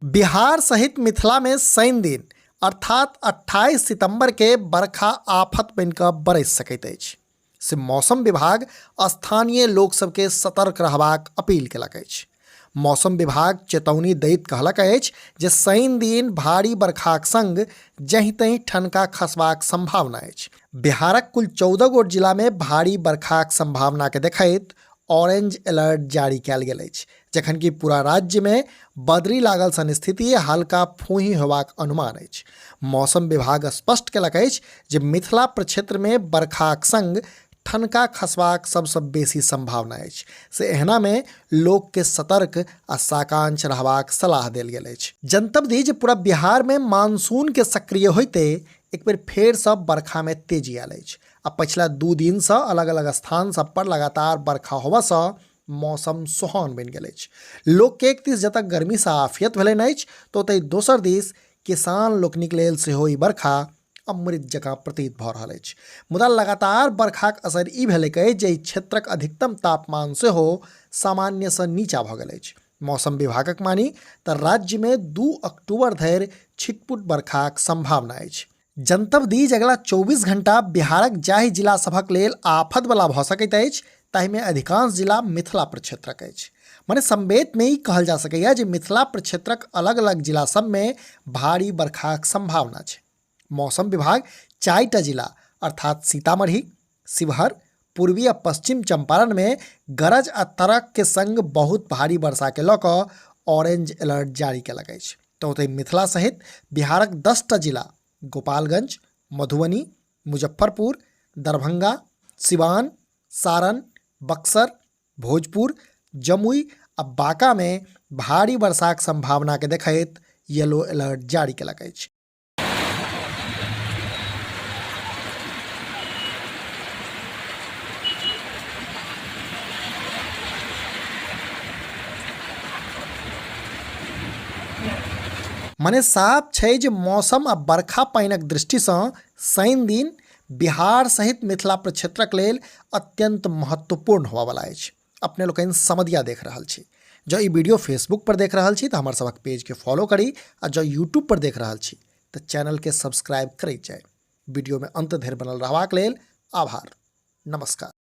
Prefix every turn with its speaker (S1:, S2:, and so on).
S1: बिहार सहित मिथिला में शनि दिन अर्थात 28 सितंबर के बरखा आफत बनि कऽ बरसि सकैत अछि से मौसम विभाग स्थानीय लोक सबके सतर्क रहबाक अपील केलक अछि। मौसम विभाग चेतौनी दैत कहलक अछि जे शनि दिन भारी बरखाक संग जहिं तहिं ठनका खसबाक संभावना अछि। बिहारक कुल 14 गोट जिला में भारी बरखाक संभावना के देखैत ऑरेंज अलर्ट जारी कयल गेल अछि, जखन कि पूरा राज्य में बदरी लागल सन स्थिति हल्का फूही होबाक अनुमान अछि। मौसम विभाग स्पष्ट केलक अछि जे मिथिला प्रक्षेत्र में बरखाक संग ठनका खसबाक सबसँ बेसी संभावना अछि, से एहना में लोक के सतर्क आ साकांक्ष रहबाक सलाह देल गेल अछि। जनतब दी जे पूरा बिहार में मानसून के सक्रिय होइते एक बेर फेरसँ बरखा में तेजी आयल अछि आ पछिला 2 दिनसँ अलग अलग स्थान सब पर लगातार बरखा होबऽसँ मौसम सुहावन बनि गेल अछि। लोकके एक दिस जतऽ गर्मीसँ आफियत भेलनि अछि तऽ ओतहि दोसर दिस किसान लोकनिक लेल सेहो ई बरखा अमृत जकाँ प्रतीत भऽ रहल अछि। मुदा लगातार बरखाक असरि ई भेलैक अछि जे एहि क्षेत्रक अधिकतम तापमान सेहो सामान्यसँ नीचा भऽ गेल अछि। मौसम विभागक मानी तऽ राज्यमे 2 अक्टूबर धरि छिटपुट बरखाक संभावना अछि। जनतब दी जे अगिला 24 घंटा बिहारक जाहि जिला सभक लेल आफत बला भऽ सकैत अछि ताहिमे अधिकांश जिला मिथिला प्रक्षेत्रक अछि। मने संवेदमे ई कहल जा सकैए जे मिथिला प्रक्षेत्रक अलग अलग जिला सबमे भारी बरखाक संभावना छै। मौसम विभाग 4टा जिला अर्थात सीतामढ़ी, शिवहर, पूर्वी आ पश्चिम चंपारण में गरज आ तरक के संग बहुत भारी वर्षा के लऽ कऽ ऑरेंज अलर्ट जारी केलक अछि। तऽ ओतहि मिथिला सहित बिहारक 10टा जिला गोपालगंज, मधुबनी, मुजफ्फरपुर, दरभंगा, सिवान, सारण, बक्सर, भोजपुर, जमुई आ बांका में भारी वर्षाक संभावना के देखैत येलो अलर्ट जारी केलक अछि। मने साफ छै जे मौसम आ बरखा पानिक दृष्टिसँ शनि दिन बिहार सहित मिथिला प्रक्षेत्रक लेल अत्यंत महत्वपूर्ण होबयवला अछि। अपने लोकनि समदिया देख रहल छी। जँ ई वीडियो फेसबुक पर देख रहल छी तऽ हमर सभक पेजके फॉलो करी आ जँ यूट्यूब पर देख रहल छी तऽ चैनलके सब्सक्राइब करैत जाय। वीडियोमे अंत धरि बनल रहबाक लेल आभार। नमस्कार।